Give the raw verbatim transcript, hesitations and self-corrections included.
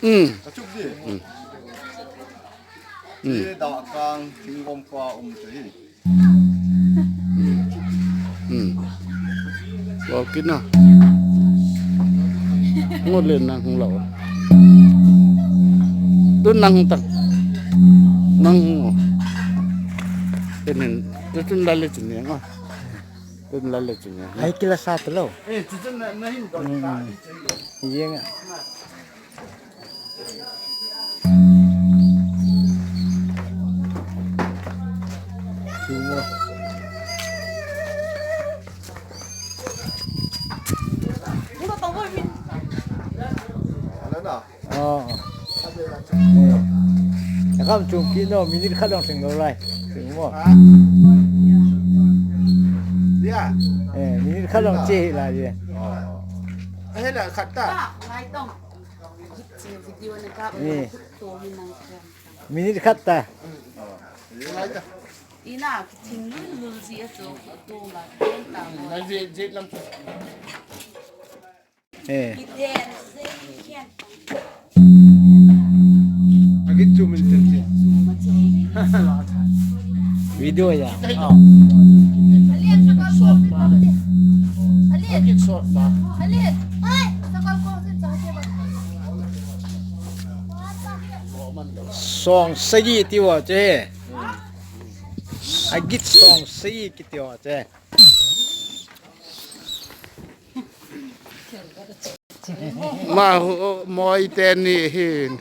Hmm. Ka chuk di. Hmm. Hmm. Di da kang thing gom kwa um te hi. Hmm. Wa kina. Ngo le nang hung lau. Tu nang hung tang. Nang hung. Tenin, tu tun la le chin ne ngo. Tun la le chin ne. Ai kila sa tu lo. Eh, tu tun na, na hin don ta. Hmm. Ye nga. Oh. Eh. Yakam chung kit no, minute khat long sing lo lai. Sing mo. Ha? Ya. Eh, minute khat long che hi lai ye. Oh. He la khat ta. Ngai tong. Video na ka. Eh. To mi nang ka. Minute khat ta. Ina, kithing lul lul ji a chu, tu la, ken ta mo. Na je, je lam chu. Eh. Kiden, je, ken. Agi chu min ten je. Video ya. Alien, sakal ko, alien. Agi short ba. Alien. Ai, sakal ko, sin sa ke ba. Song sagi ti wa che. Agit song sagi kiti wa che. Ma hu, moi teni hin.